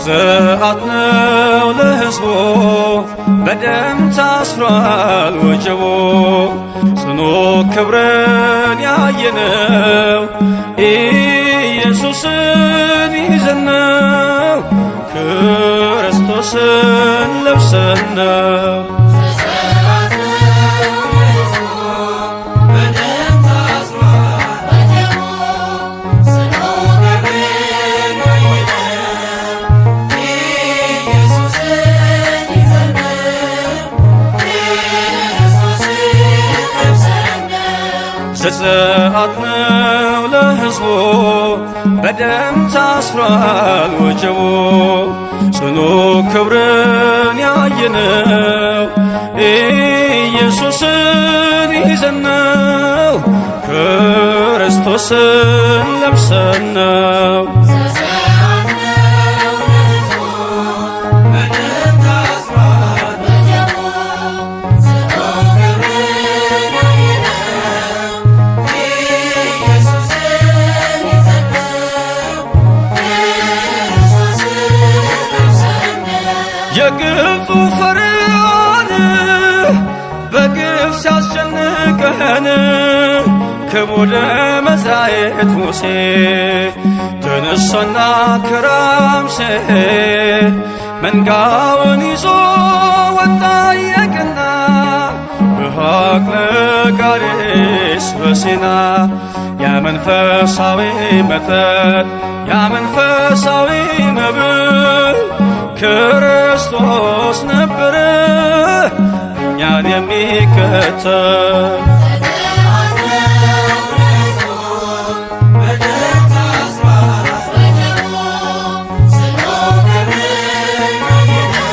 ዘዘአት ነው ለሕዝቡ፣ በደም ታስሯል ወጀቡ። ጽኑ ክብርን ያየነው ኢየሱስን ይዘነው፣ ክርስቶስን ለብሰን ነው። ዘዘአት ነው ለሕዝቡ፣ በደም ታስሯል ወጀቡ። ጽኑ ክብርን ያየነው ኢየሱስን ይዘን ክርስቶስን ለብሰን ነው። ዘጸአት ነው ለሕዝቡ፣ በደም ታስሯል ወጀቡ። ጽኑ ክብርን ያየነው ኢየሱስን ይዘነው፣ ክርስቶስን ለብሰን ነው። ዘጸአት ነው ለሕዝቡ፣ በደም ታስሯል ወጀቡ። ጽኑ ክብርን ያየነው ኢየሱስን ይዘን ክርስቶስን ለብሰን ነው። የግብፁ ፈርዖን በግፍ ሲያስጨንቀን፣ ክቡር መዝራኤት ሙሴ ተነሳና ከራምሴ መንጋውን ይዞ ወጣ የቀና በሐቅለ ቃዴስ በሲና። ያ መንፈሳዊ መጠጥ፣ ያ መንፈሳዊ መብል ክርስቶስ ነበረ እኛን የሚከተል። ዘጸአት ነው ለሕዝቡ፣ በደም ታስሯል ወጀቡ። ጽኑ ክብርን ያየነው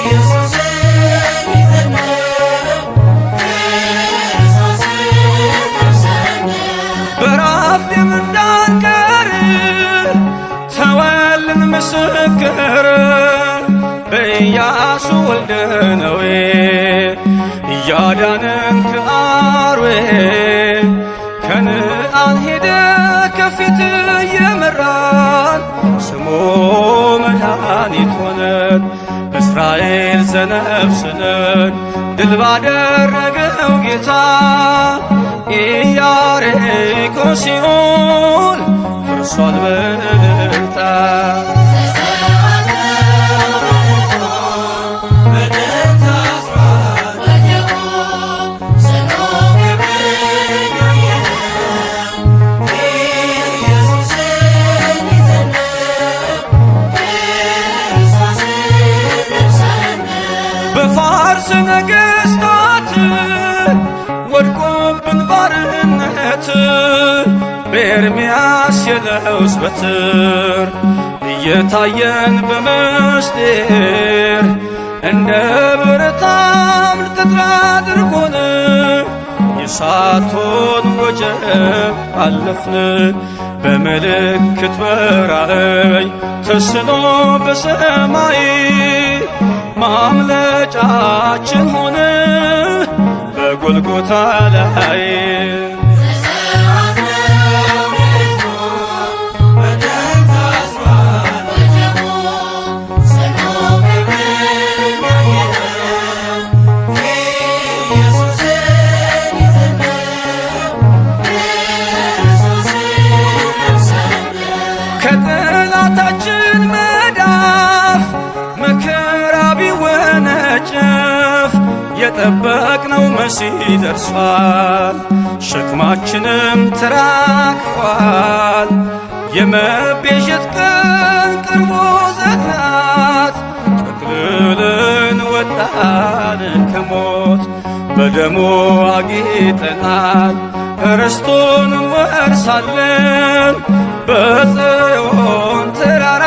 ኢየሱስን ይዘን ክርስቶስን ለብሰን ነው። በራፍም እንዳንቀር ተወልን ምስክር በኢያሱ ወልደ ነዌ፣ እያዳነን ከአርዌ። ከነአን ሄደ ከፊት እየመራን፣ ስሙ መድኃኒት ሆነን። እስራኤል ዘነፍስንን ድል ባደረገው ጌታ፣ ኢያሪኮ ሲኦል ፈርሷል በእልልታ። ዘጸአት ነው ለሕዝቡ፣ በደም ታስሯል ወጀቡ። ጽኑ ክብርን ያየነው ኢየሱስን ይዘን ክርስቶስን ለብሰን ነው። በፋርስ ነገሥታት ወድቆብን ባርነት፣ በኤርምያስ የለውስ በትር እየታየን በመስጢር፣ እንደ ብረታም ቅጥር አድርጎን የእሳቱን ወጀብ አለፍን። በምልክት በራእይ ተስሎ በሰማይ ማምለጫችን ሆነ በጎልጎታ ላይ። ዘጸአት ነው ለሕዝቡ፣ በደም ታስሯል ወጀቡ። ጽኑ ክብርን ያየነው ኢየሱስን ይዘን ክርስቶስን ለብሰን ነው። ከጠላታችን መዳፍ መከራ ቢወነጨፍ፣ የጠበቅነው መሲህ ደርሷል፣ ሸክማችንም ተራግፏል። የመቤዠት ቀን ቀርቦ ዘግናት ጠቅልለን ወጣን ከሞት። በደሙ አጊጠናል፣ ርስቱን እንወርሳለን በጽዮን ተራራ።